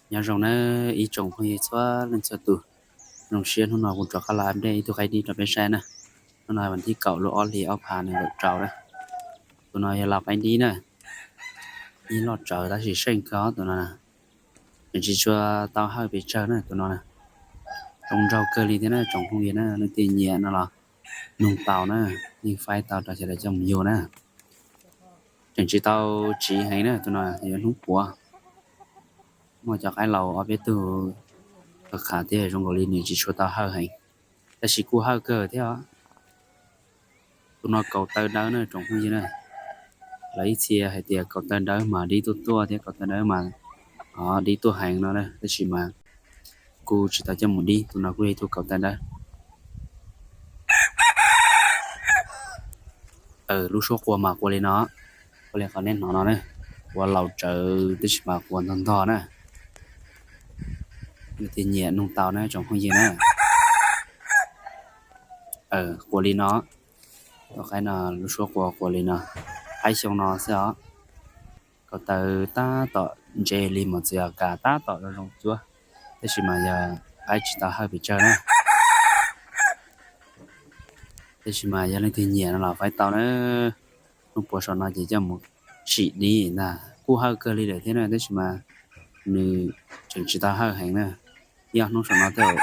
Nyob zoo na ib tsoom phooj ywg txhua leej txhua tus, zoo siab hnub no kuv rov qab los update ib tug qaib dib rau peb saib na. Hnub no vas thib kaum lub ob hlis ob phav nees nkaum rau na. Tus no yog laus qaib dib na, ib loj tsawv tab sis seej kawg tus no. Tseem tsis tshua tau hawj pes tsawg na tus no. Zoo nraug kawg li thiab na tsoom phooj ywg na, leej twg nyiam no los nug tau na, yeej faib tau rau sawv daws coj mus yug na. Tseem tsis tau tsiv heev na tus no, yuav hnub puav. Muaj cov qaib laus ob peb tug qhav thiab zoo nkaus li nws tsis tshua tau hawj heev, tab sis kuj hawj kawg thiab os. Tus no kaus taw dawb na tsoom phooj ywg na. Lawv ib txhia hais tias kaus taw dawb mas dib tuaj tuaj thiab kaus taw dawb mas dib tuaj heev no na, tab sis mas kuj tsis tau coj mus dib, tus no kuj yog ib tug kaus taw dawb. Lub suab quas mas quas li no, quas li qhov nej hnov no na, quas laus tsawv tab sis mas quas ntog ntog na. Leej twg nyiam nug tau na tsoom phooj ywg na. Quas li no, tus qaib no lub suab quas quas li no, qaib xyoo no xwb os. Kaus taw tab tom ntse li mas txawm yog kas tab tom zoo zoo cuab, tab sis mas yog qaib tsis tau hawj pes tsawg na. Tab sis mas yog leej twg nyiam no los faib tau na. Hnub puav saum no ces coj mus sim dib ntag, kuj hawj kawg li lawm thiab na, tab sis mas nws tseem tsis tau hawj heev na. Yog hnub saum no thiab